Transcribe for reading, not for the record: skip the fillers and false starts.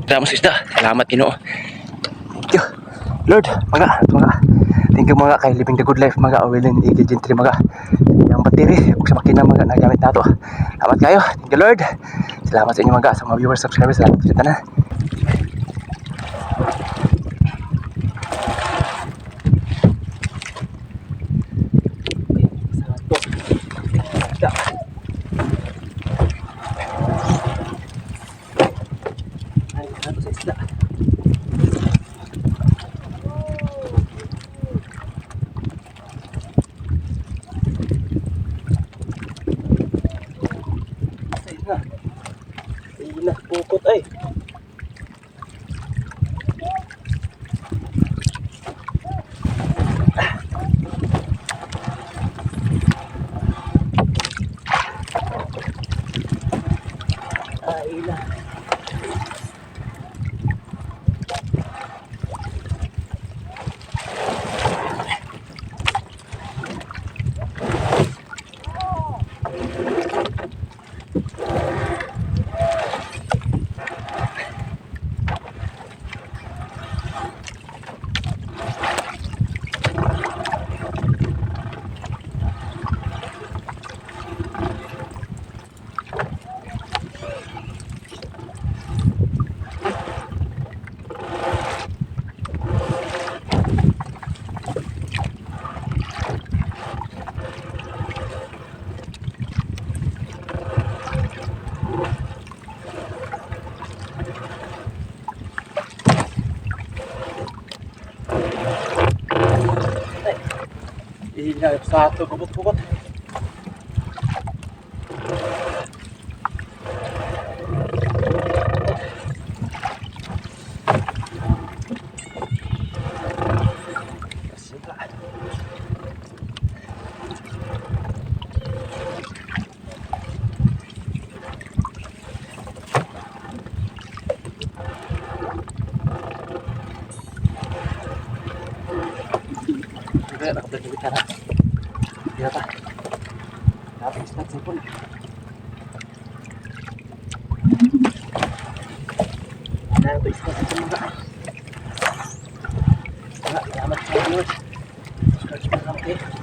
Salamat sa isda. Salamat, Ginoo. Thank you. Lord, mga, mga. Thank you mga kay Living the Good Life, mga Awilin Igil Gentry, mga. Yung battery ug sa makina, mga, nagamit nato. Salamat kayo. Thank you, Lord. Salamat sa inyo, mga, sa mga viewers, subscribers, salamat sa tanan. Isda. Ay, ano sa isda? Ay na. Ay na, pukot ay. Ay na. Ina, sato, gubot-gubot. Kaya nakablog na bitara. Hindi pa. Dapat ispat sa ipon. Ano ito ispat sa ipon mga. Mga, salamat sa viewers. Subscribe pa lang kayo.